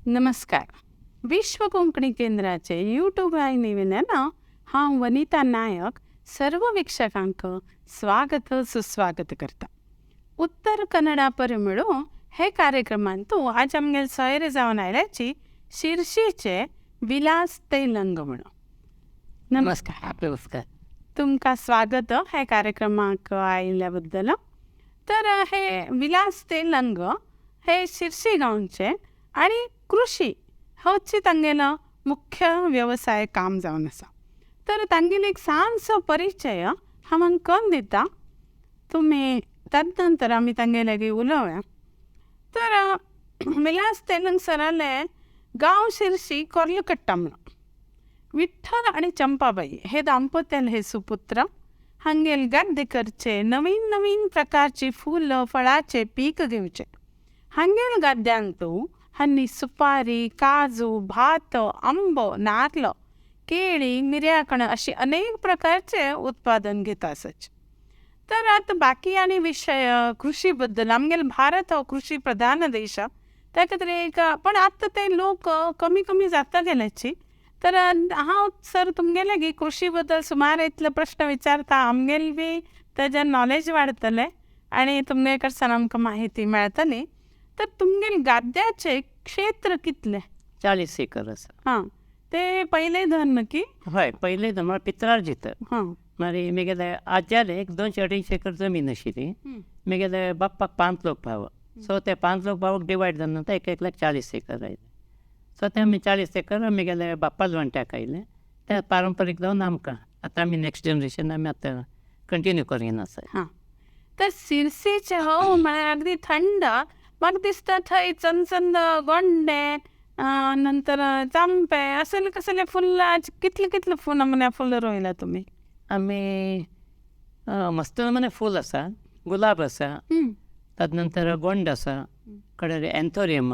नमस्कार. विश्व कोंकणी केंद्राचे यूट्यूब वाहिनीवेल्यान हांव वनिता नायक सर्व वीक्षकांक स्वागत सुस्वागत करता. उत्तर कन्नडा परिमळो हे कार्यक्रमांतू आज आमगेले सोयरे जावन आयल्याची शिर्शीचे विलास तेलंग म्हणून. नमस्कार. नमस्कार. तुमकां स्वागत हे कार्यक्रमाक आयिल्ल्या बद्दल. तर हे विलास तेलंग हे शिर्शी गांवचे आनी कृषी होच तांगेलो मुख्य वेवसाय काम जावन आसा. तर तांगेलो एक ल्हानसो परिचय हांव हांकां दिता, तुमी तदनंतर आमी तांगे लागीं उलोवया. तर विलास तेलंग सराले गांव शिर्शी कोर्लकट्टा म्हणून. विठ्ठल आनी चंपाबाई हे दाम्पत्याले हे सुपुत्र. हांगेल गाद्दे करचे, नवीन नवीन प्रकारची फुलं फळाचे पीक घेवचे. हांगेल गाद्यांतू हांणी सुपारी, काजू, भात, आंबो, नारळ, केळी, मिरयाकण अशी अनेक प्रकारचे उत्पादन घेता आसचे. तर आतां बाकी आनी विशय कृषी बद्दल. आमगेलो भारत हो कृषी प्रधान देश, त्या खातीर एक पण आतां ते लोक कमी कमी जाता गेल्याची. तर हांव सर तुमगे लागीं कृषी बद्दल सुमार इतले प्रश्न विचारता, आमगेले बी तेजें नॉलेज वाडटलें आनी तुमगे कडच्यान आमकां माहिती मेळटली. तर तुमगेले गाद्याचें क्षेत्र कितलें? 40 एकर आसा. हां, ते पयलें धन की? हय, पयलें धन म्हळ्यार पित्रार्जीत. हां. मागीर म्हगेले आज्याले एक 200-250 एकर जमीन आशिल्ली. म्हगेले बाप्पाक 5 लोक भाव, सो ते 5 लोक भावाक डिवायड जावन नंतर एक एकल्याक 40 एकर आयले. सो ते आमी 40 एकर म्हगेले बाप्पाल वांट्याक आयले. ते पारंपारीक जावन आमकां आतां आमी नॅक्स्ट जनरेशन आमी आतां कंटिन्यू करीन आसा. हां, तर सिरसीचें हो म्हळ्यार अगदी थंड म्हाका दिसता. थंय चंदचंद गोंडे, नंतर चांपे, असले कसले फुलां, कितले कितले फुलां नमुन्या फुलां रोयला तुमी? आमी मस्त नमुने फूल आसा, गुलाब आसा, तद नंतर गोंड आसा, कडेर एन्थोरियम,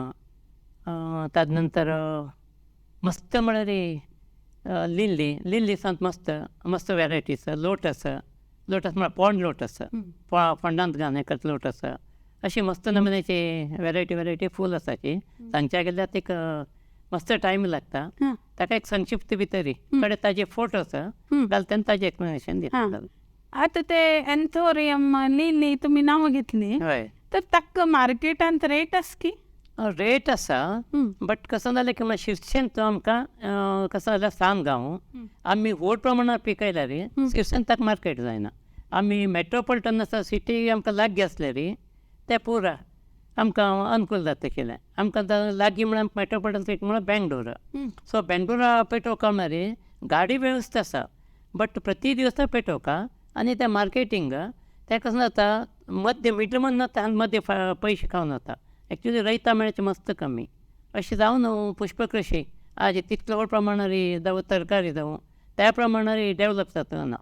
तद नंतर मस्त म्हळ्यार लिल्ली, लिल्ली सांत मस्त मस्त वेरायटीज, लोट आसा, लोटस म्हळ्यार पोंड लोट आसा, फोंडांत घालून हें लोट आसा. अशी मस्त नमुन्याची वेरायटी वेरायटी फूल आसाची. सांगच्या गेल्यार एक मस्त टायम लागता, ताका एक संक्षिप्त भितरी कडेन ताजे फोटो आसा घालता आनी ताजें एक्सप्लेनेशन दिता. आतां ते एन्थोरियम, लिली तुमी नांवां घेतली. हय. तर ताका मार्केटांत रेट आसा की? रेट आसा, बट कसो जालें की शिरशेन तो आमकां कसो जाल्यार सान गांव, आमी व्हड प्रमाणात पिकयल्यार शिरशेन ताका मार्केट जायना. आमी मेट्रोपोलिटन आसा, सिटी आमकां लागीं आसल्यार ते पुरा आमकां अनुकूल जाता आशिल्लें. आमकां लागीं म्हळ्यार मेट्रोपोलिटन सिटी म्हळ्यार बेंगलोर. सो बेंगलोरा पेटोवका म्हळ्यार गाडी वेवस्था आसा, बट प्रति दिवसा पेटोवका आनी तें मार्केटींग तें कशें जाता, मध्य मिडलमन जाता आनी मध्य पयशे खावन वता. एक्चुली रयता मेळचे मस्त कमी. अशें जावन पुष्पकृशी आज तितलो व्हड प्रमाणार जावं तरकारी जावं त्या प्रमाणार डेवलप जाता ना.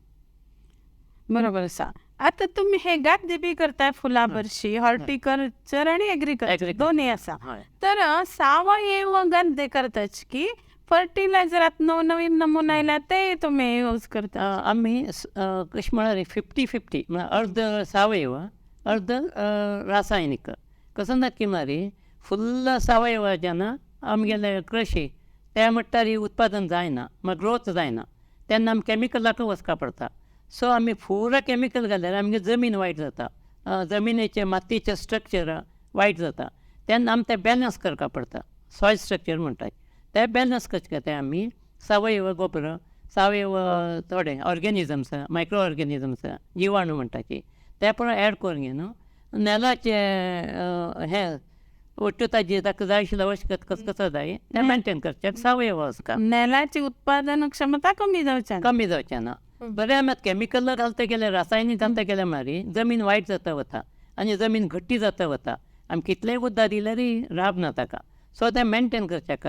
बरोबर आसा. आतां तुमी हे गाद्दे बी करताय फुलां भरशी, हॉर्टिकल्चर आनी एग्रीकल्चर दोनूय आसा. तर सावयव गाद्दे करताच की फर्टिलायझर आतां नव नवीन नमुना आयल्या ते तुमी यूज करता? आमी कशें म्हळ्यार 50-50, म्हळ्यार अर्द सावयव अर्द रासायनीक. कसो जाता की म्हळ्यार फुल्ल सावयव जेन्ना आमगेले कृशी त्या म्हणटार उत्पादन जायना, मागीर ग्रोथ जायना, तेन्ना आमी कॅमिकलाक वचपा पडटा. सो आमी पुरा कॅमिकल घाल्यार आमगे जमीन वायट जाता, जमिनीचें मातयेचें स्ट्रक्चर वायट जाता. तेन्ना आमी तें बॅलन्स करपा पडटा, सॉयल स्ट्रक्चर म्हणटात तें बॅलन्स कशें करता आमी सावयव गोबर, सावयव थोडे ऑर्गेनिजम्स, मायक्रो ऑर्गेनिजम्स, जिवाणू म्हणटाची ते पण एड करून घेवन नेलाचें हें ಒಟ್ಟು ताजी ताका जाय आशिल्लो आवश्यकत कसो कसो जाय तें मेनटेन करचें सावयव आसता. नेलाची उत्पादन क्षमता कमी जावची कमी जावचें ना. बरें आमी आतां कॅमिकल घालता गेल्यार, रासायनीक घालता गेल्यार मागीर जमीन वायट जाता वता आनी जमीन घट्टी जाता वता. आमी कितलेंय उदक दिल्यार राबना ताका. सो तें मेनटेन करच्याक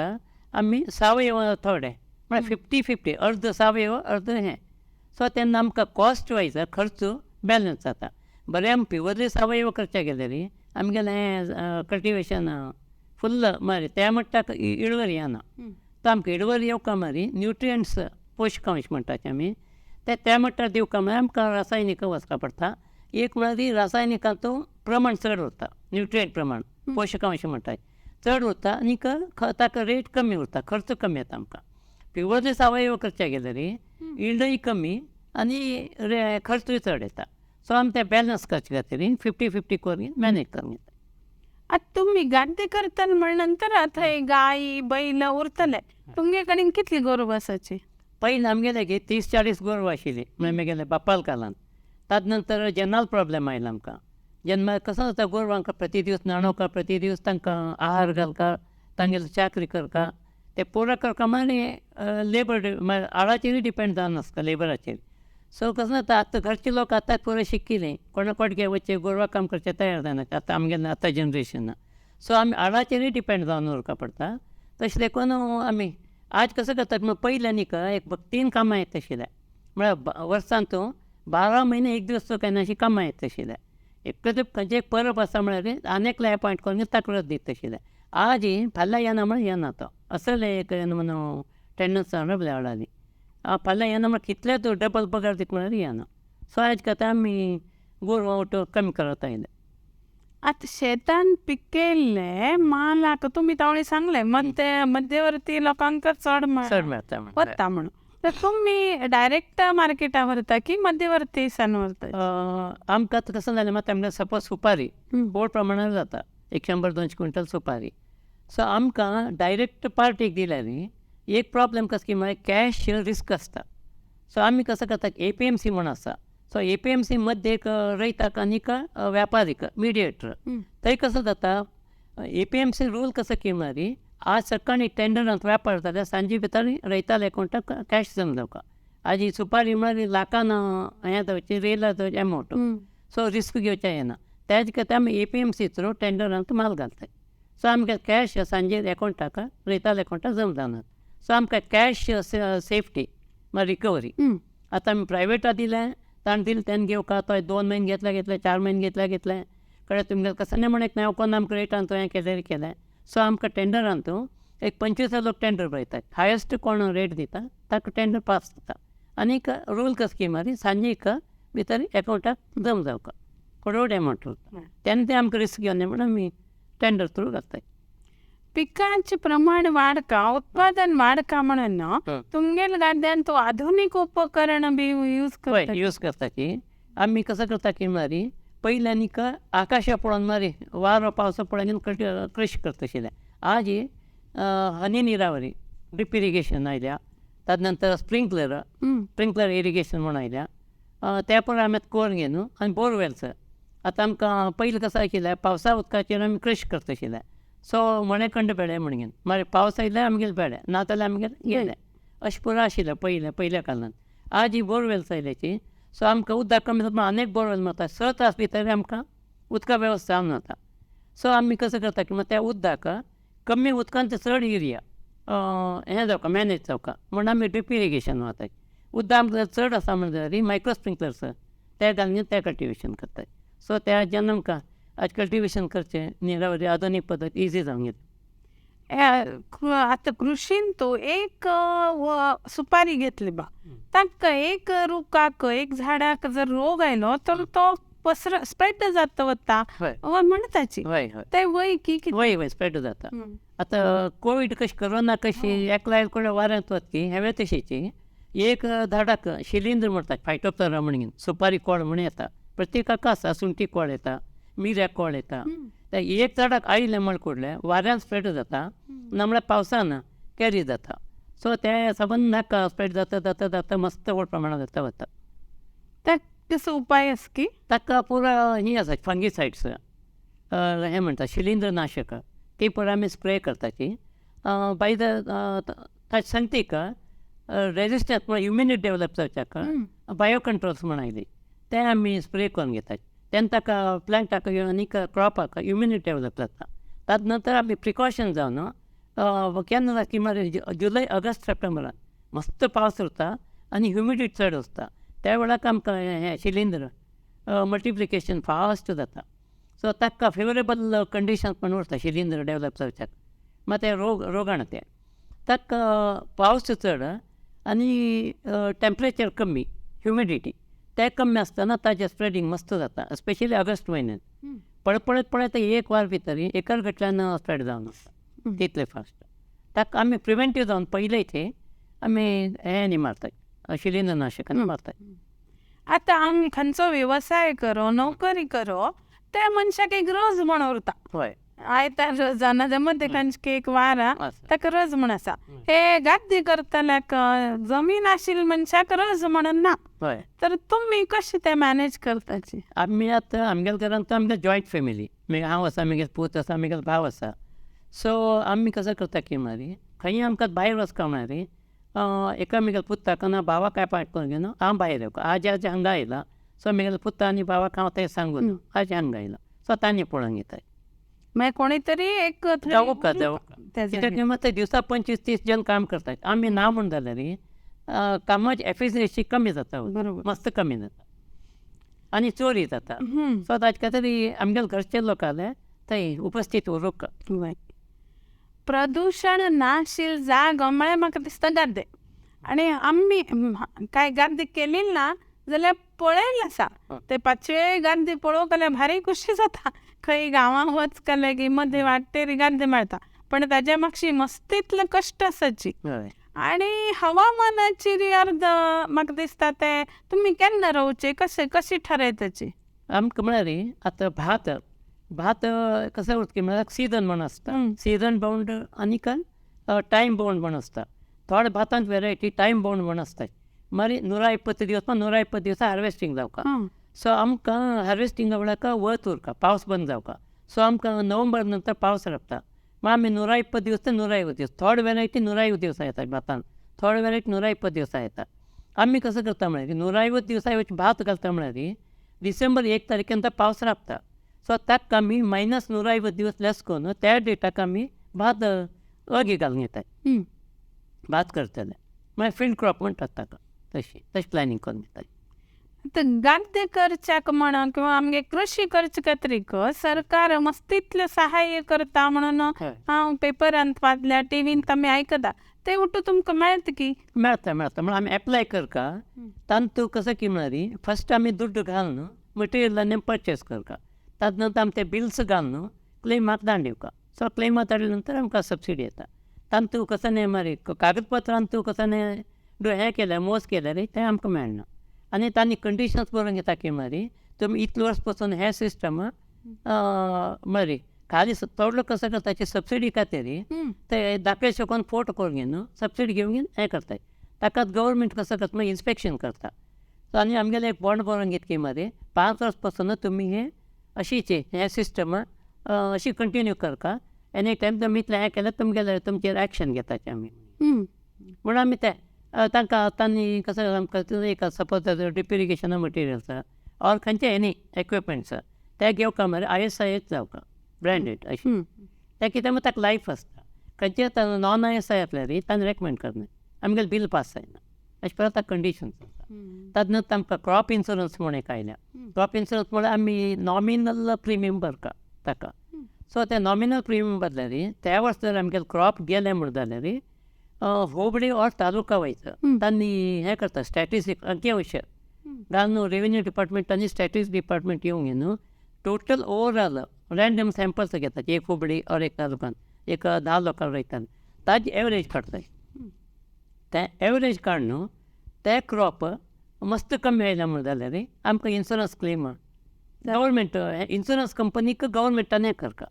आमी सावयव थोडे म्हळ्यार 50-50, अर्द सावयव अर्द हें. सो तेन्ना आमकां कॉस्ट वायज खर्च बॅलन्स जाता. बरें आमी प्युअरली सावयव करच्या गेल्यार आमगेलें कल्टिवेशन फुल्ल मागीर त्या म्हणटा इळवरी येना. तो आमकां इळवरी येवका मागीर न्युट्रियंट्स पोशकांश म्हणटाचे आमी ते त्या म्हणटा दिवका म्हळ्यार आमकां रासायनीक वचपा पडटा. एक म्हळ्यार रासायनिकांचो प्रमाण चड उरता, न्युट्रियंट प्रमाण पोशकांश म्हणटात. चड उरता आनी ताका रेट कमी उरता, खर्च कमी येता आमकां. प्युअरली सावयव करचे गेल्यार यिल्डूय कमी आनी खर्चूय चड येता. सो आमी ते बॅलन्स करचे खातीर 50-50 करून मॅनेज करून घेता. आतां तुमी गाद्दे करतले म्हण नंतर थंय गायी बैल उरतले, तुमगे कडेन कितली गोरवां आसाची? पयलीं आमगेले गे 30-40 गोरवां आशिल्लीं, म्हळ्यार म्हगेले बापाल कालान. ताजे नंतर जेन्नाच प्रॉब्लेम आयलो आमकां, जेन्ना कसो जाता गोरवांक प्रति दीस न्हाणोवका, प्रति दीस तांकां आहार घालका, तांगेली चाकरी करका, ते पुरो करका म्हळ्यार लेबर आळाचेरूय डिपेंड जावन आसता, लेबराचेर. सो कसो जाता आतां घरचे लोक आतां पुरो शिकिल्ले, कोणा कोटगे वचचे गोरवां काम करचे तयार जायना आतां आमगेले आतां जनरेशना. सो आमी आळाचेरूय डिपेंड जावन उरका पडटा. तशें देखून आमी आज कसो करतात पयलीं आनी एक 3 कामां येता आशिल्लें, म्हळ्यार वर्सान तूं 12 म्हयने एक दीस चुकयना अशीं कामां येता आशिल्लें. एक खंयचें एक परब आसा म्हळ्यार आनी एकलो एपॉयंट करून ताका रज दिता आशिल्लें. आज फाल्यां येना म्हळ्यार येना तो, असले एक म्हणून टेंडन्स जावन आळांनी फाल्यां येना म्हळ्यार कितले तूं डबल पगार दिता म्हळ्यार येना. सो आयज करता आमी गोरवां वटो कमी करत आयले. आतां शेतान पिकयल्ले मालाक तुमी तावळी सांगले मध्यवर्ती लोकांक चड चड मेळटा वता म्हणून, तर तुमी डायरेक्ट मार्केटा व्हरता की मध्यवर्ती सान व्हरता? आमकां आतां कसो जालें मात आमकां सपोज सुपारी व्हड प्रमाणान जाता, 100-200 क्विंटल सुपारी. सो आमकां डायरेक्ट पार्टीक दिल्यार एक प्रॉब्लेम कसो की म्हळ्यार कॅश रिस्क आसता. सो आमी कसो करता APMC म्हूण आसा. सो APMC मध्ये एक रयताक आनी एक व्यापारीक मिडिएटर. थंय कसो जाता APMC rule कसो की म्हळ्यार आज सकाळी टेंडरांत व्यापार जाल्यार सांजे भितर रयताले एकावंटाक कॅश जमा जावका. आज ही सुपारी म्हळ्यार लाखान हें जावची रेला जावची एमावंट, सो रिस्क घेवचें येना. त्याच खातीर आमी APMC through टेंडरांत माल घालतात. सो आमकां कॅश सांजे एकावंटाक रयताले एकावंटाक जमा जावना. सो आमकां कॅश सेफ्टी मागीर रिकवरी. आतां आमी प्रायवेटा दिलें, ताणें दिलें तेन्ना घेवका, तो 2 म्हयने घेतले घेतले, 4 म्हयने घेतले घेतले, कळ्ळें तुमगेलें कसो म्हण एक नांव कोन्न आमकां रेटान तुवें केलें केलें. सो आमकां टेंडरान तूं एक 25 लोक टेंडर बरयतात, हायस्ट कोण रेट दिता ताका टेंडर पास जाता. आनीक रूल कसो की मागीर सांजेक भितर एकावंटाक जमा जावका करोड एमावंट उरता, तेन्ना तें आमकां रिस्क घेवन म्हणून आमी टेंडर थ्रू घालतात. पिकांचे प्रमाण वाडका, उत्पादन वाडका म्हणून तुमगेले गाद्यान तो आधुनीक उपकरण बी यूज करता? यूज करता की आमी कसो करता की मागीर पयलीं आनीक आकाशा पळोवन मागीर वारो पावसा पळोवन कृशी करता आशिल्लें. आज हनी निरावरी ड्रिप इरिगेशन आयल्या, ताजे नंतर स्प्रिंकलर स्प्रिंकलर इरिगेशन म्हूण आयल्या, त्या पळय आमी आतां कोर घेवन आनी बोरवेल्स. आतां आमकां पयलीं कसो आशिल्लें पावसा उदकाचेर आमी कृशी करता आशिल्लें. सो मणेखंड बेळे म्हण घेवन मागीर पावस आयल्यार आमगेले बेळे, ना जाल्यार आमगेले गेले, अशें पुरो आशिल्लें पयलें पयल्या काळान. आज ही बोरवेल्स आयल्याची, सो आमकां उदक कमी जाता, आनी बोरवेल मारता 6 तास भितर आमकां उदका वेवस्था जावन वता. सो आमी कसो करता की त्या उदक कमी उदकान ते चड एरिया हें जावका मॅनेज जावका म्हणून आमी ड्रिप इरिगेशन वताय. उदक आमकां चड आसा म्हणल्यार मायक्रो स्प्रिंकलर्स ते घालून ते कल्टिवेशन करताय. सो त्या जेन्ना आमकां आज कल्टिवेशन करचें निरावरी आधुनीक पद्दत इजी जावन गेली. आतां कृशीन तो एक सुपारी घेतली बा, ताका एक रुखाक एक झाडाक जर रोग आयलो तर तो पसर स्प्रेड जाता वता म्हणटाची, ते वय की वय वय स्प्रेड जाता. आतां कोवीड कशी कोरोना कशी एकला एकल्या वाऱ्यांत वतकी हेवें तशीची एक झाडाक शिलिंद्र म्हणटात फायटोप्थोरा म्हणून सुपारी कोळ म्हण येता, प्रत्येकाक आसा, सुंठी कोळ येता, मिऱ्याक कोळ येता. एक झाडाक आयलें म्हण कुडलें वाऱ्यान स्प्रेड जाता, ना म्हळ्यार पावसान कॅरी जाता. सो ते सबंद नाका स्प्रेड जाता जाता जाता मस्त व्हड प्रमाणात जाता वता. ताका उपाय आसा की ताका पुरा ही आसा फंगिसायड्स हें म्हणटा शिलिंद्रनाशक, ती पुरा आमी स्प्रे करताची. बाय the ताचे संगतीक रेजिस्टन्स म्हळ्यार इम्युनिटी डेवलप जावच्याक बायो कंट्रोल्स म्हण आयली, ते आमी स्प्रे करून घेतात. तेन्ना ताका प्लांटाक आनी क्रॉपाक इम्युनिटी डेवलप जाता. ताजे नंतर आमी प्रिकॉशन जावन केन्ना जाता की मागीर जुलय ऑगस्ट सप्टेंबरान मस्त पावस उरता आनी ह्युमिडिटी चड आसता, त्या वेळाक आमकां हें शिलिंद्र मल्टिप्लिकेशन फास्ट जाता. सो ताका फेवरेबल कंडिशन्स म्हण उरता शिलिंद्र डेवलप जावच्याक. मागीर ते रोगाण ते ताका पावस चड आनी टेम्परेचर कमी, ह्युमिडिटी ते कमी आसतना ताजें स्प्रेडींग मस्त जाता, स्पेशली ऑगस्ट म्हयन्यात. पळत पळयत पळयत एक वर भितर एकर गटल्यान स्प्रेड जावन वता. तितले फास्ट. ताका आमी प्रिवेंटीव जावन पयले ते आमी हें न्ही मारतात, शिलींद्रनाशकांनी मारतात. आतां आमी खंयचो वेवसाय करो, नोकरी करो, त्या मनशाक एक रज म्हण उरता. हय, आयतार रज ना मदें खंयचे एक वारा ताका रज म्हण आसा. हे गाद्दी करतल्याक जमीन आशिल्ल्या मनशाक रज म्हणून ना. हय, तर तुमी कशें तें मॅनेज करताची? आमी आतां आमगेल्या घरांत तर आमगे जॉयंट फॅमिली, मागीर हांव आसा, म्हगे पूत आसा, म्हगेलो भाव आसा. सो आमी कसो करता की मागीर खंय आमकां भायर वचका म्हळ्यार एका म्हगेल्या पुताक ना भावाक एपॉयंट करून घेवन हांव भायर येवका. आज आज हांगा आयला, सो म्हगेल्या पुता आनी भावाक हांव तें सांगून आज हांगा आयला, सो तांणी पळोवन घेताय. मागीर कोणी तरी एक जावका जावका कित्याक मागीर दिवसा 25-30 जण काम करतात, आमी ना म्हूण जाल्यार कामाची एफिशियन्सी कमी जाता, मस्त कमी जाता आनी चोरी जाता. सो ताजे खातीर आमगेले घरचे लोकांले थंय उपस्थीत उरूंक. प्रदूशण नाशील जागो म्हळ्यार म्हाका दिसता गाद्दे. आनी आमी कांय गाद्दे केली ना जाल्यार पळयलें आसा, ते पांचवे गाद्दे पळोवंक जाल्यार भारी खोशी जाता. खंय गांवांत वच जाल्यार की मदीं वाटेर गाद्दे मेळटा, पण ताज्या मागशी मस्तीतले कश्ट आसाची. आनी हवामानाची अर्द म्हाका दिसता ते तुमी केन्ना रोवचे, कशें कशी ठरयताची? आमकां म्हळ्यार आतां भात भात कसं उरता की म्हळ्यार सिजन म्हण आसता, सिजन बाउंड आनी टायम बाउंड म्हण आसता. थोडे भातांत वेरायटी टायम बाउंड म्हण आसता, मागीर 120 दिवस 120 दिवसा हार्वेस्टींग जावका. सो आमकां हार्वेस्टिंगा वेळार वत उरका, पावस बंद जावका. सो आमकां नोव्हेंबर नंतर पावस रावता, मागीर आमी 120 दिवस ते 120 दिवस थोडे वेरायटी 120 दिवसा येता भातान, थोडे वेरायटी 120 दिवसा येता. आमी कसं करता म्हळ्यार 120 दिवसा भात घालता म्हळ्यार डिसेंबर 1 तारखे नंतर पावस रावता. सो ताका आमी मायनस 120 दिवस लेस करून त्या डेटाक आमी भात अगी घालून घेताय, भात करतले मागीर फिल्ड क्रॉप म्हणटात ताका, तशी तशें प्लॅनिंग करून घेताय. आतां गाद्दे करच्याक म्हण किंवा आमगे कृशी करचे खातीर सरकार मस्तीतलें सहाय्य करता म्हणून हांव पेपरांत वाचल्या, टिवींत आमी आयकता, ते उठू तुमकां मेळटा की? मेळटा मेळटा म्हणून आमी एप्लाय करता. तांतू कसं की म्हळ्यार फस्ट आमी दुड्ड घालून मटेरियल आनी परचेस करता, ताजे नंतर आमी ते बिल्स घालून क्लेमाक धाडून दिवका. सो क्लेमाक धाडले नंतर आमकां सबसिडी येता. तांतू कसं न्ही मागीर कागदपत्रान तूं कसं न्ही हें केलें मोस केलें रे तें आमकां मेळना. आनी तांणी कंडिशन्स बरोवन घेता की मागीर तुमी इतले वर्स पसून हें सिस्टम मागीर खाली थोडो कसो करता सबसिडी खातीर ते दाखय शकून फोटो करून घेवन सबसिडी घेवन घेवन हें करताय. ताका गव्हर्मेंट कसो करता मागीर इन्स्पेक्शन करता. सो आनी आमगेलें एक बॉन्ड बरोवन घेत की मागीर 5 वर्स पसून तुमी हें अशीच हें सिस्टम अशी कंटिन्यू करता, एनी टायम तुमी इतलें हें केलें तुमगेलें तुमचेर एक्शन घेताचे आमी म्हणून आमी ते तांकां तांणी कसं आमकां एक सपोज ड्रिप इरिगेशना मटेरियल्स ऑर खंयचे एनी इक्विपमेंट्स ते घेवका म्हळ्यार ISI जावका ब्रँडेड अशें, ते कितें मागीर ताका लायफ आसता. खंयचे नॉन ISI आसल्यार तांणी रेकमेंड करना, आमगेलें बील पास जायना, अशें परत ताका कंडिशन्स आसता. ताजे नंतर आमकां क्रॉप इन्शुरन्स म्हूण एक आयल्या. क्रॉप इन्शुरन्स म्हळ्यार आमी नॉमिनल प्रिमियम भरता ताका. सो ते नॉमिनल प्रिमियम भरल्यार त्या वर्स जर आमगेलें क्रॉप गेलें म्हूण जाल्यार होबळी ऑर तालुका वयता तांणी हें करता स्टॅटिस्टीक अंकी अंश घालून रेवेन्यू डिपार्टमेंट आनी स्टॅटिस्टिक्स डिपार्टमेंट येवन घेवन टोटल ओवरऑल रँडम सॅम्पल्स घेतात, एक हुबळी ऑर एक तालुकान एक 10 लोकां रोयतात ताजी एवरेज काडटाय. तें एवरेज काडून तें क्रॉप मस्त कमी आयलें म्हूण जाल्यार आमकां इन्शुरन्स क्लेम गव्हर्मेंट इन्शुरन्स कंपनीक गव्हर्मेंटान हें करता.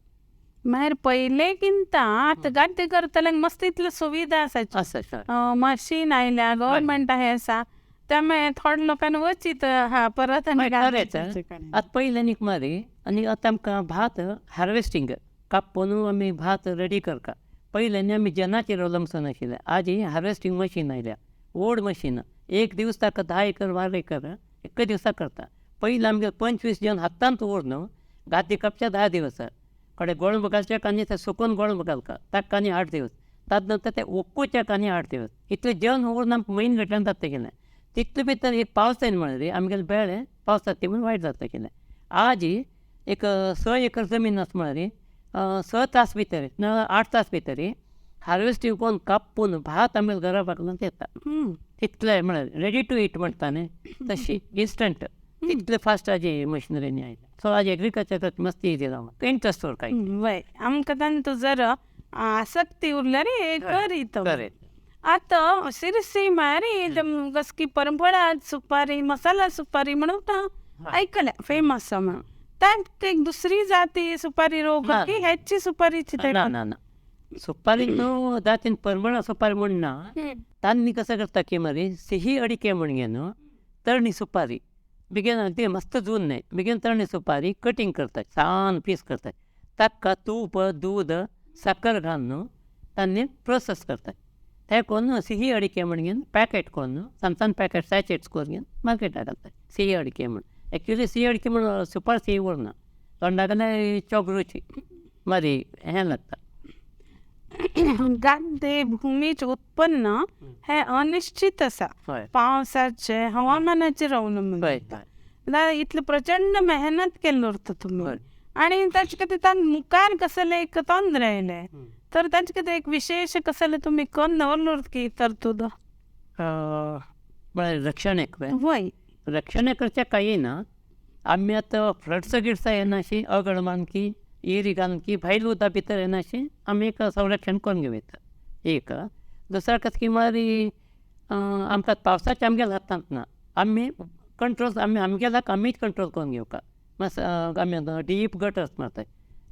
मागीर पयले किंता आतां गाद्दे करतल्यांक मस्त इतल्यो सुविधा आसाच्यो, मशीन आयल्या, गव्हर्मेंट हें आसा, त्यामुळे थोडे लोकांनी वचीत हा परत. आतां पयलें न्ही मारी आनी आतां आमकां भात हार्वेस्टींग कापून आमी भात रेडी करता. पयलें न्ही आमी जनाचेर अवलंबून आशिल्लें, आज ही हार्वेस्टींग मशीन आयल्या, व्हड मशीन, एक दीस ताका 10 एकर 12 एकर एका दिवसा करता. पयलीं आमगे 25 जण हातांत व्हरून गादी कापच्या 10 दिवस कडे गोळंब घालच्या आनी ते सुकून गोळंब घालता ताका आनी 8 दिवस, ताजे नंतर ते ओकुच्याक आनी 8 दिवस, इतले जेवण व्हरून आमकां म्हयनो घातल्यान जाता गेलें. तितले भितर एक पावस येयना म्हळ्यार आमगेलें बेळे पावसाक ती म्हूण वायट जाता गेलें. आज एक 6 एकर जमीन आसा म्हळ्यार 6 तास भितर ना 8 तास भितर हार्वेस्टींग करून कापून भात आमगेल्या घरा बागल्यान येता. तितले म्हळ्यार रेडी टू ईट म्हणटा न्ही तशी इन्स्टंट तितले फास्ट आज मशिनरीनी आयल्या. सो आज एग्रीकल्चर मस्ती इजी जावन इंट्रस्ट उरता. वय आमकां तांतू जर आसक्ती उरल्यार करीत. आतां शिरसी म्हळ्यार कसकी परंपरा सुपारी मसाला सुपारी म्हणून आयकल्या फेमस म्हणून. त्यात एक दुसरी जाती सुपारी रोग की हेची सुपारीची? ना ना ना, सुपारी न्हू जातीन परमळा सुपारी म्हण ना. तांणी कसं करता की मरे सिही अडिके म्हण न्हू तरणी सुपारी बेगीन अगदी मस्त जून न्हय बेगीन तरणी सुपारी कटिंग करतात, सान पीस करतात, ताका तूप दूद साकर घालून न्हू तांणी प्रोसेस करतात. ते करून सिही अडिके म्हण घेवन पॅकेट करून सान सान पॅकेट सॅचेट्स करून घेवन मार्केटाक घालतात सिही अडिके म्हण. एक्चुली सिही अडिके म्हण सुपार सिही उरना, तोंडाक चोग रुची मारी हें लागता. गाद्दे भूमीचे उत्पन्न हे अनिश्चित आसा, पावसाचे हवामानाचेर अवलंबून. इतले प्रचंड मेहनत केल्लो उरता तुमी आनी ताचे खातीर तां मुखार कसले एक तंत्र आयले तर ताचे खातीर एक विशेश कसले तुमी कन्न दवरलो की तरतूद? म्हळ्यार रक्षण एक वय रक्षण करच्या काही ना. आमी आतां फ्लड्स गिड्सां येनाशी अगळ मानकी एरी घालून की भायल उदक भितर येनाशी आमी एक संरक्षण करून घेवं येता एक. दुसरें कशें की म्हळ्यार आमकां पावसाचें आमगेल्या हातांत ना, आमी कंट्रोल आमी आमगेल्याक आमीच कंट्रोल करून घेवका. मातसो आमी डीप गटर्स मारतात,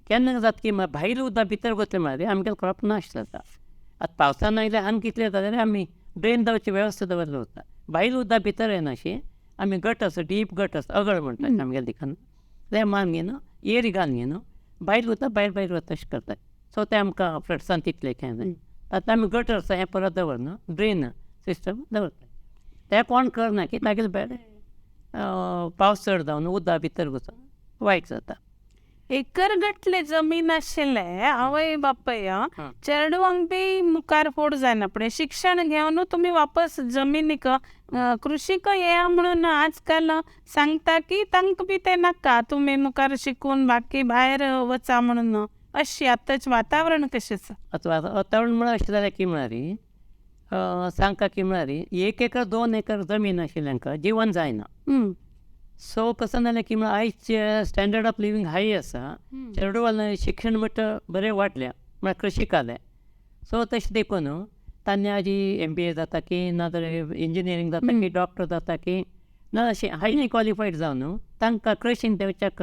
केन्ना जाता की भायल उदक भितर वतलें म्हळ्यार आमगेलें क्रॉप नाश जाता. आतां पावसान आयल्यार आनी कितलें जाता जाल्यार आमी ड्रेन जावची वेवस्था दवरली वता, भायल उदक भितर येनाशी आमी गटर्स डीप गटर्स अगळ म्हणटात आमगेल्या दिकान ते मारून घेवन एरी घालून घेवन भायर वता भायर भायर वता तशें करतात. सो ते आमकां फ्लड्सान तितलें कांय जाय. आतां आमी गटर्स हें परत दवरना, ड्रेन सिस्टम दवरता. तें कोण करना की तागेले बेळे पावस चड जावन उदक भितर वचून वायट जाता. एकर गटले जमीन आशिल्ले आवय बापाय चेडवांक बी मुखार फोड जायना फुडें शिक्षण घेवन तुमी वापस जमिनीक कृशीक येया म्हणून आजकाल सांगता की तांकां बी तें नाका, तुमी मुखार शिकून बाकी भायर वचा म्हणून. अशी आतांच वातावरण कशें आसा? आतां वातावरण म्हळ्यार अशें जालें की म्हळ्यार सांगता की म्हळ्यार 1 एकर 2 एकर जमीन आशिल्ल्यांक जिवन जायना. सो कसं जालें की म्हळ्यार आयचे स्टँडर्ड ऑफ लिवींग हाय आसा, चेडवां शिक्षण म्हणटा बरें वाडलें म्हळ्यार कृशीक आलें. सो तशें देखून तांणी आजी MBA जाता की ना जाल्यार इंजिनियरींग जाता की डॉक्टर जाता की ना अशें हायली क्वॉलिफायड जावन तांकां कृशीन देंवच्याक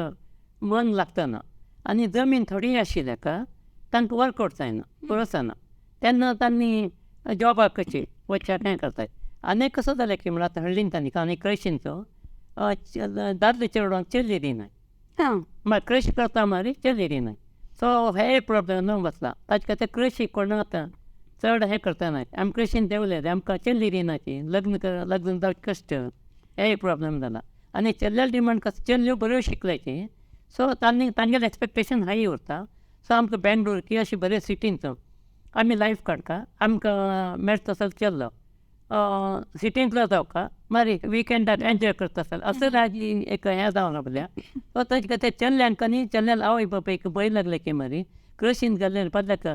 मन लागतना आनी जमीन थोडी आशिल्ल्याक तांकां वर्कआवट जायना, पुरोसना, तेन्ना तांणी जॉबाक कशी वचच्याक हें करतात. आनी कसो जालें की म्हळ्यार आतां हळ्ळीन तांणी आनी कृशींचो दादले चेडवांक चली दिनाय, म्हळ्यार कृशी करता मारी चली दिनाय. सो हे प्रॉब्लेम न्हू बसला. ताचे खातीर कृशी कोण आतां चड हें करतना आमी कृशीन देंवले आमकां चली दिनाची, लग्न लग्न जावचें कश्ट हे प्रॉब्लेम जाला. आनी चल्याक डिमांड कसो चलयो बऱ्यो शिकल्याची, सो तांणी तांगेलें एक्सपेक्टेशन हाय उरता. सो आमकां बेंगलोर की अशें बरे सिटींत आमी लायफ काडटा, आमकां मेळटा तसो चल्लो सिटींतलो जावका मागीर विकेंडाक एन्जॉय करता आसतना असो आजी एक हें जावन रावल्या. सो ताजे खातीर चल्यांक न्ही चल्याक आवय बापायक भंय लागले की मागीर कृशीन गेल्ले बदल्याक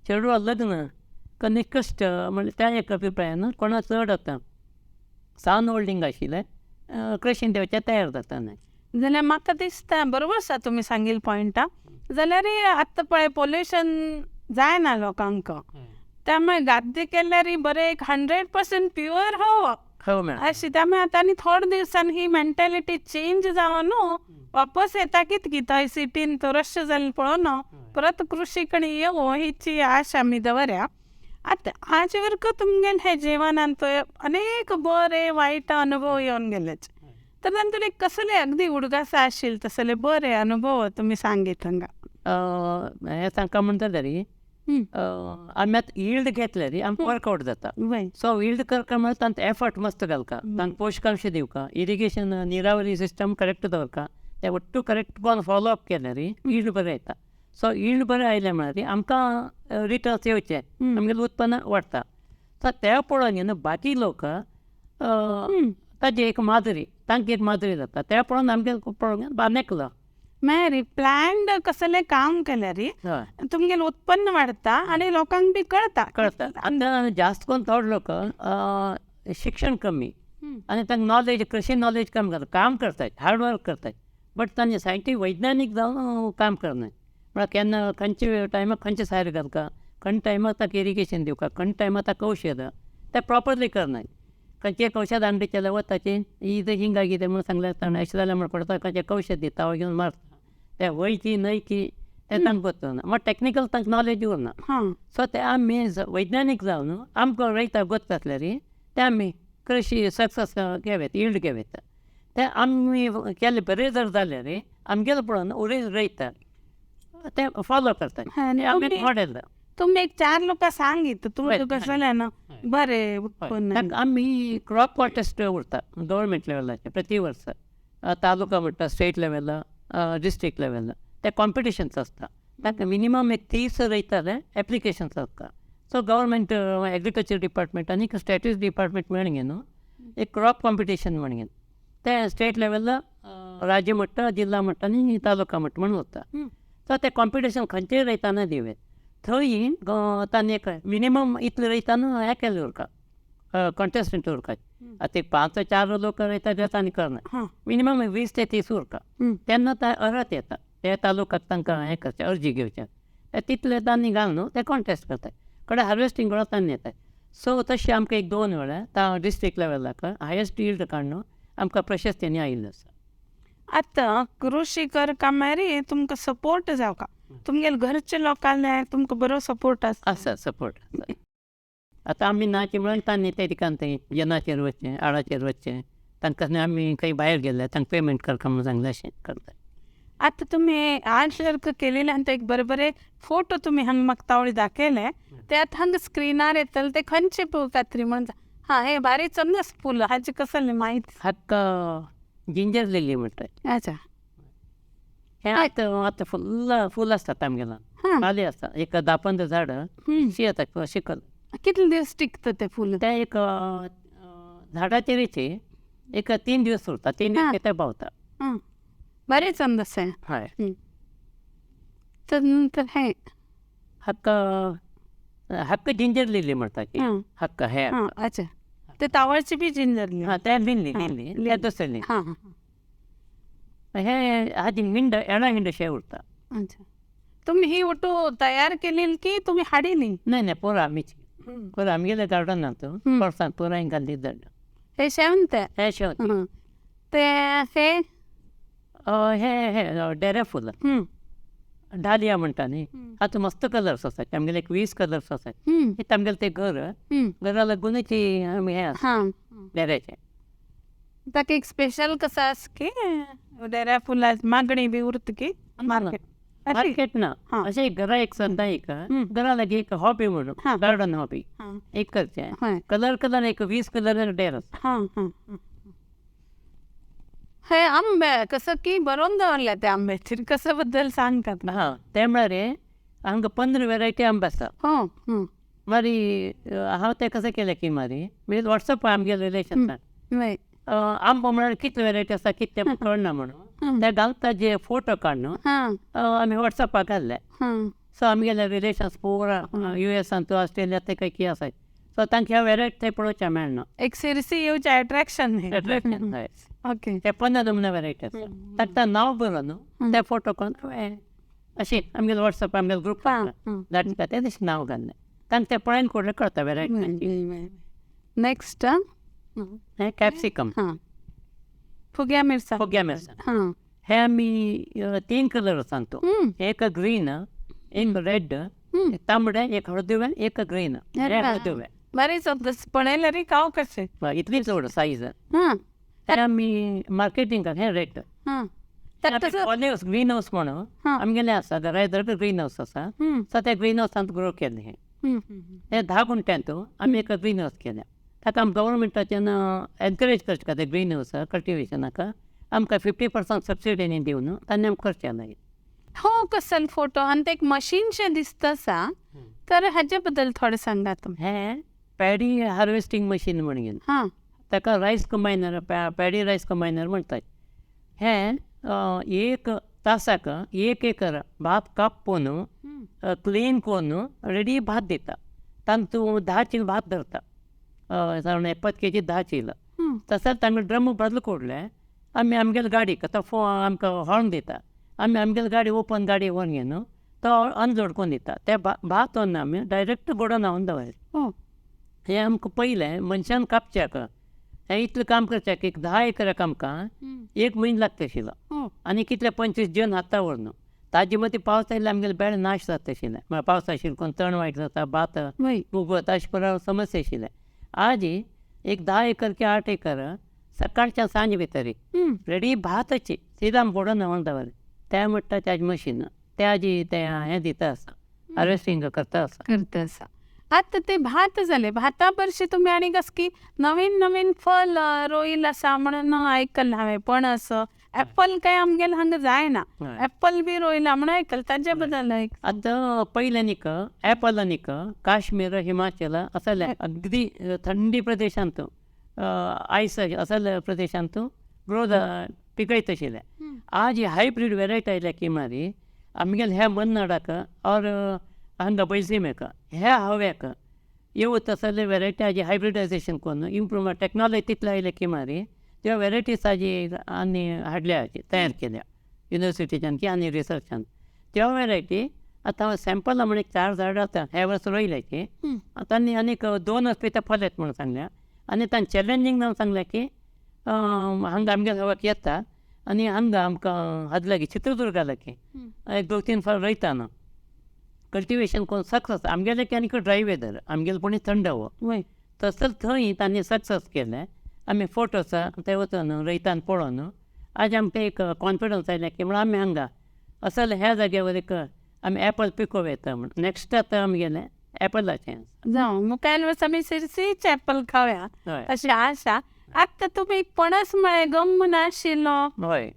चेडवा लग्न कनी कश्ट म्हणल्यार त्या एक अभिप्रायान कोणा चड आतां सान होल्डींग आशिल्लें कृशीन देंवच्या तयार जाता न्हय. जाल्यार म्हाका दिसता बरोबर आसा तुमी सांगिल्ले पॉयंटा. जाल्यार आतां पळय पोल्युशन जायना लोकांक, त्यामुळे गाद्दे केल्यार बरें एक 100% प्युअर हवं अशी. त्यामुळे आतां आनी थोड्या दिवसान ही मेंटेलिटी चेंज जावन न्हू वापस येता कित की थंय सिटीन रश जाल्लें पळोवन परत कृशी कडेन येवं हिची आश आमी दवरया. आतां हाजे वर्ग तुमगेले हे जिवनांत अनेक बरे वायट अनुभव येवन गेलेच, तर तातूंत एक कसले अगदी उडगास आशिल्ले तसले बरे अनुभव तुमी सांगीत हांगा? हें सांगता म्हणटा जाल्यार आमी आतां यील्ड घेतले रे आमकां वर्कआवट जाता. सो यील्ड करता म्हळ्यार तांकां एफर्ट मस्त घालता, तांकां पोशकांश दिवका, इरिगेशन निरावरी सिस्टम करेक्ट दवरता, ते ಒಟ್ಟು करेक्ट करून फॉलो अप केल्यार यील्ड बरें येता. सो यील्ड बरें आयलें म्हळ्यार आमकां रिटर्न्स येवचे, आमगेलें उत्पन्न वाडटा. सो ते पळोवन न्हू बाकी लोक ताजी एक माधुरी, तांकां एक माधुरी जाता, ते पळोवन आमगे पळोवन बानेकलो मागीर प्लॅन्ड कसलें काम केल्यार तुमगेलें उत्पन्न वाडटा आनी लोकांक बी कळटा. कळटा. आतां जास्त करून थोडे लोक शिक्षण कमी आनी तांकां नॉलेज कृशी नॉलेज कमी जाता, काम करतात, हार्ड वर्क करतात, बट तांचे सायंटिफीक वैज्ञानीक जावन काम करनाय. म्हळ्यार केन्ना खंयच्या टायमार खंयचे सायर घालता, खंय टायमार ताका इरिगेशन दिवका, खंय टायमार ताका औषध ते प्रॉपरली करनाय. खंयचें औषध अंगडी केल्यार वताचें इद हिंगाಗಿದೆ म्हणून सांगल्यार ताणें अशें जाल्यार म्हण पडटा, खंयचें औषध दिता हांव घेवन मारता ते वयची न्हय की ते तांकां गोत्त ना, मात टॅक्निकल तांकां नॉलेज उरना. सो ते आमी वैज्ञानीक जावन आमकां रयता गोत्त आसल्यार ते आमी कृशी सक्सेस घेवेत, यील्ड घेवेत. ते आमी केल्ले बरें जर जाल्यार आमगेले पळोवन उरेज रयता ते फॉलो करता. आमी मॉडेल तुमी एक चार लोकां सांगीत तुमकां कसलें ना बरें उत्पन्न. आमी क्रॉप कॉन्टेस्ट उरता गव्हर्मेंट लेवलाचेर प्रति वर्स, तालुका म्हणटा, स्टेट लेवल, डिस्ट्रिक्ट लेवल ते कॉम्पिटिशन्स आसता. ताका मिनिमम एक 30 रयताले एप्लिकेशन्स आसता. सो गव्हर्मेंट एग्रीकल्चर डिपार्टमेंट आनी स्टॅटिस्ट डिपार्टमेंट मेळून न्हू एक क्रॉप कॉम्पिटिशन म्हणून ते स्टेट लेवल, राज्य मट्ट, जिल्हा मट्ट आनी तालुका मट्ट म्हणून वता. सो ते कॉम्पिटिशन खंयचेय रयताना दिवं थंय तांणी एक मिनिमम इतले रयताना हें केलें उरका, कॉन्टेस्टंट उरका. आतां एक 5 4 लोक रयता ते तांणी करना, मिनिमम 20 ते 30 उरका. तेन्ना ते अर्हत येता ते तालुक्याक तांकां हें करचें, अर्जी घेवचें, तितले तांणी घालून न्हू ते कॉन्टेस्ट करतात. कडेन हार्वेस्टींग कडेन तांणी येतात. सो तशें आमकां एक 2 वेळा डिस्ट्रिक्ट लेवलाक हायेस्ट यील्ड काडून आमकां प्रशस्तींनी आयिल्लो आसा. आतां कृषी करका मारी तुमकां सपोर्ट जावका, तुमगेले घरचे लोकांले तुमकां बरो सपोर्ट आसा? आसा सपोर्ट आसा. आतां आमी नाचे म्हणून तांणी ते ठिकाण थंय जेनाचेर वचचें, आडाचेर वचचें, तांकां आमी खंय भायर गेले तांकां पेमेंट करका म्हणून सांगलें, अशें करता. आतां तुमी आर्ट वर्क केलेले आनी ते एक बरे बरे फोटो तुमी हांगा म्हाका तावळी दाखयले, ते आतां हांगा स्क्रिनार येतले, ते खंयचे कात्री म्हणून हां हे बारीक चंदस फूल हाची कसली म्हायती? हाका जिंजर लिली म्हणटा. अच्छा. हे आतां आतां फुल्ल फूल आसतात आमगेला, पाले आसता एक 10-15 झाड शी येता शिकल. कितले दिवस टिकता ते फूल? ते एक झाडाचेरीच एक 3 दिवस उरता, 3 दिवस ते पावता. बरें चंद आसा. हय. तर नंतर हे हाका हाका जिंजर लिली म्हणटा की हाका हे. अच्छा, ते तावळची बी जिंजर लिली? हां, ते लिली लिली ते दुसरे. हां, हे हाजी हिंड एळा हिंड अशें उरता. अच्छा, तुमी ही ओटो तयार केली की तुमी हाडिली? नाही नाही, पोरा आमीची, पोरा आमगेले गार्डनांत पोरसान पोरां घाल्ली झाड. हे शेवंत? हे शेवंत. ते हे हे हे डेऱ्या फुल डालिया म्हणटा न्ही, आतां मस्त कलर्स आसात आमगेले, एक 20 कलर्स आसात. हे आमगेलें तें घर, घरा लागूनच आमी हें आसा डेऱ्याचें. ताका एक स्पेशल कसं आसा की डेऱ्या फुला मागणी बी उरता की मार्केट? मार्केट ना, अशें घरा एक सद्दां एक घरा लागीं एक हॉबी म्हणून गार्डन हॉबी एक करचें. कलर कलर एक 20 कलर डेर आसा. हां हां. हे आंबे कसं की बरोवन दवरल्या त्या आंब्याचेर कसं बद्दल सांगतात? हां, ते म्हळ्यार हांगा 15 वेरायटी आंबे आसा. मागीर हांव तें कसं केलें की मागीर म्हणजे वॉट्सॅप आमगेले रिलेशन आंबो म्हळ्यार कितले वेरायटी आसा कितले कळना म्हणून ते घालता जे फोटो काडून आमी वॉट्सॅपाक घाल्ले. सो आमगेले रिलेशन्स पुरा युएसांत, ऑस्ट्रेलिया ते खंय की आसाय, सो तांकां ह्या वेरायटी थंय पळोवचें मेळना. एक सिरसी येवचें एट्रॅक्शन. एट्रॅक्शन हय. ओके. ते 15 वेरायटी आसा, ताका नांव बरोवन न्हू ते फोटो काडून अशें आमगेले वॉट्सॅप आमगेले ग्रुप धाडटा ते तशें नांव घाल्लें, तांकां तें पळयन कोडलें कळटा वेरायटी. नेक्स्ट हें कॅप्सिकम. हां, फुग्या मिरसांग. फुग्या मिरसांग. हां, हे आमी 3 कलर आसा तो, एक ग्रीन, एक रेड, तांबडे, एक हळदुवें, एक ग्रीन. हळदुवें बरें पळयल्यार काव कशें इतली चड सायज. हां, ते आमी मार्केटिंगाक हें रेट. हां, पॉली हावस ग्रीन हावस म्हणून आमगेलें आसा, घरा येदर ग्रीन हावस आसा. सो त्या ग्रीन हावसांत ग्रो केलें हें. हे 10 गुंठ्यांत आमी एक ग्रीन हावस केलें. ताका आमी गव्हर्मेंटाच्यान एनकरेज करचें खातीर ग्रीन हावस कल्टिवेशनाक आमकां 50% सबसिडी दिवन तांणी आमकां करचें लागीं. हो कसल फोटो आनी ते एक मशीनशें दिसता आसा, तर हाजे बद्दल थोडें सांगात तुमी. हें पॅडी हार्वेस्टींग मशीन म्हणून. हां, ताका rice combiner, paddy rice combiner म्हणटात. हें 1 तासाक 1 एकर भात कापून क्लीन करून रेडी भात दिता. तातूंत 10 कील भात धरता, सादारण 70 केजी 10 कील. तशेंच तांकां ड्रम बदल कोडले आमी आमगेले गाडीक तो आमकां हॉर्न दिता, आमी आमगेले गाडी ओपन गाडी व्हरून घेवन तो अनलोड करून दिता. ते भात व्हरना आमी, डायरेक्ट गोडावन हाडून दवरता. हें आमकां पयलें मनशान कापच्याक हें इतलें काम करच्याक एक 10 एकराक आमकां 1 म्हयनो लागता आशिल्लो आनी कितले 25 जण हाता व्हरून ताजे मदीं पावस आयल्यार आमगेले बेळ नाश जाता आशिल्लें. म्हळ्यार पावस आशिल्लो कोण तण वायट जाता, भात उगवता, अशें करून समस्या आशिल्लें. आज एक 10 एकर की 8 एकर सकाळच्या सांजे भितर रेडी भाताची सीधा गोडावन हाडून दवरलें. ते म्हणटा ताजें मशीन ते आजी ते हें दिता आसा, हार्वेस्टिंग करता आसा करता आसा. आतां ते भात जाले, भाता परशी तुमी आनी कसकी नवीन नवीन फल रोयल आसा म्हणून आयकलां हांवें. पणस, एप्पल काय आमगेले हांगा जायना, एप्पल बी रोयला म्हणून आयकलां, ताजे बद्दल. आतां पयलें न्ही एप्पल न्ही काश्मीर, हिमाचल असले अगदी थंडी प्रदेशांत, आयस असल्या प्रदेशांत ग्रो पिकयत आशिल्ले. आज ही हायब्रीड वेरायटी आयल्या की मारी आमगेले ह्या मन्नाडाक और हांगा बैलसीमेक ह्या हव्याक येवत असले वेरायटी आजी हायब्रिडायजेशन करून इम्प्रूवमेंट टॅक्नॉलॉजी तितले आयल्या की मारी त्यो वेरायटीज आजी आनी हाडल्या, तयार केल्या युनिवर्सिटीच्यान की आनी रिसर्चान. त्यो वेरायटी आतां सॅम्पल म्हण एक 4 झाडां आतां ह्या वर्स रोयल्याची. आतां आनीक 2 वर्स पळय फल येता म्हणून सांगल्या आनी तांणी चॅलेंजींग जावन सांगलें की हांगा आमगे गांवाक येता आनी हांगा आमकां हाज लागीं चित्रदुर्गा लागीं एक 2-3 फावट रोयता न्हू कल्टिवेशन करून सक्सेस आमगेलें की आनीक ड्राय वेदर, आमगेलें पुणी थंड हवो तसोच थंय तांणी सक्सेस केलें. आमी फोटो आसा ते वचून रोयता पळोवन आज आमकां एक कॉन्फिडन्स आयलें की म्हणून आमी हांगा असले ह्या जाग्यावर एक आमी एपल पिकोवं येता म्हण. नॅक्स्ट आतां आमगेलें एपलाचें जावं मुखार वर्सा आमी सिरसीच एप्पल खावया अशी आशा. आतां तुमी पणस म्हळें गम नाशिल्लो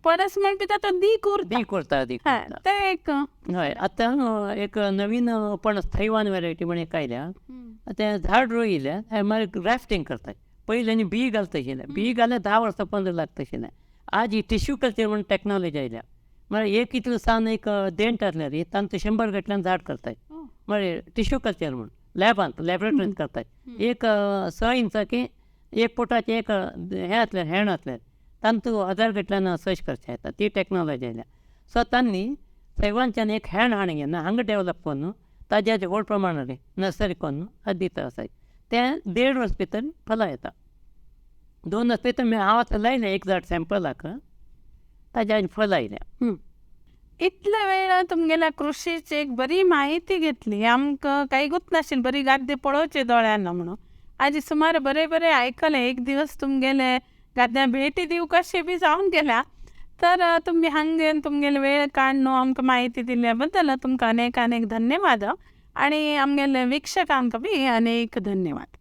पणस म्हणपी तो दीक उरता, दीक उरता, दीक तें एक. हय, आतां एक नवीन पणस थैवान वेरायटी म्हण एक आयल्या, तें झाड रोयलें हें मागीर ग्राफ्टींग करतात. पयलीं आनी बी घालता आशिल्लें, बी घाल्यार 10 वर्सां 15 लागता आशिल्लें. आज ही टिश्यू कल्चर म्हण टॅक्नॉलॉजी आयल्या, म्हळ्यार एक इतलें सान एक देंट आसल्यार तांचो 100 गटल्यान झाड करतात. म्हळ्यार टिश्यू कल्चर म्हण लॅबांत लॅबोरेटरींत करतात. एक 6 इंचाकी 1 फुटाचें एक हें आसल्यार हेण आसल्यार तांतू 1000 गटल्यान सर्च करचें येता, ती टॅक्नॉलॉजी आयल्या. सो तांणी थैवानच्यान एक हेण हाडून घेवन हांगा डेवलप करून ताज्या व्हड प्रमाणान नर्सरी करून हात दिता आसा. तें 1.5 वर्स भितर फलां येता. 2 वर्स भितर हांव आतां लायलें एक झाड सॅम्पलाक, ताज्या फल आयलें. इतले वेळ तुमगेल्या कृषीची एक बरी माहिती घेतली, आमकां कांय गुत नाशिल्लें, बरी गाद्दे पळोवचे दोळ्यान म्हणून. आज सुमार बरें बरें आयकलें. एक दिवस तुमगेले गाद्या भेटी दिवं कशें बी जावन गेल्या. तर तुमी हांगा येवन तुमगेले वेळ काडून आमकां माहिती दिल्या बद्दल तुमकां अनेक अनेक धन्यवाद आनी आमगेले वीक्षकांक बी अनेक धन्यवाद.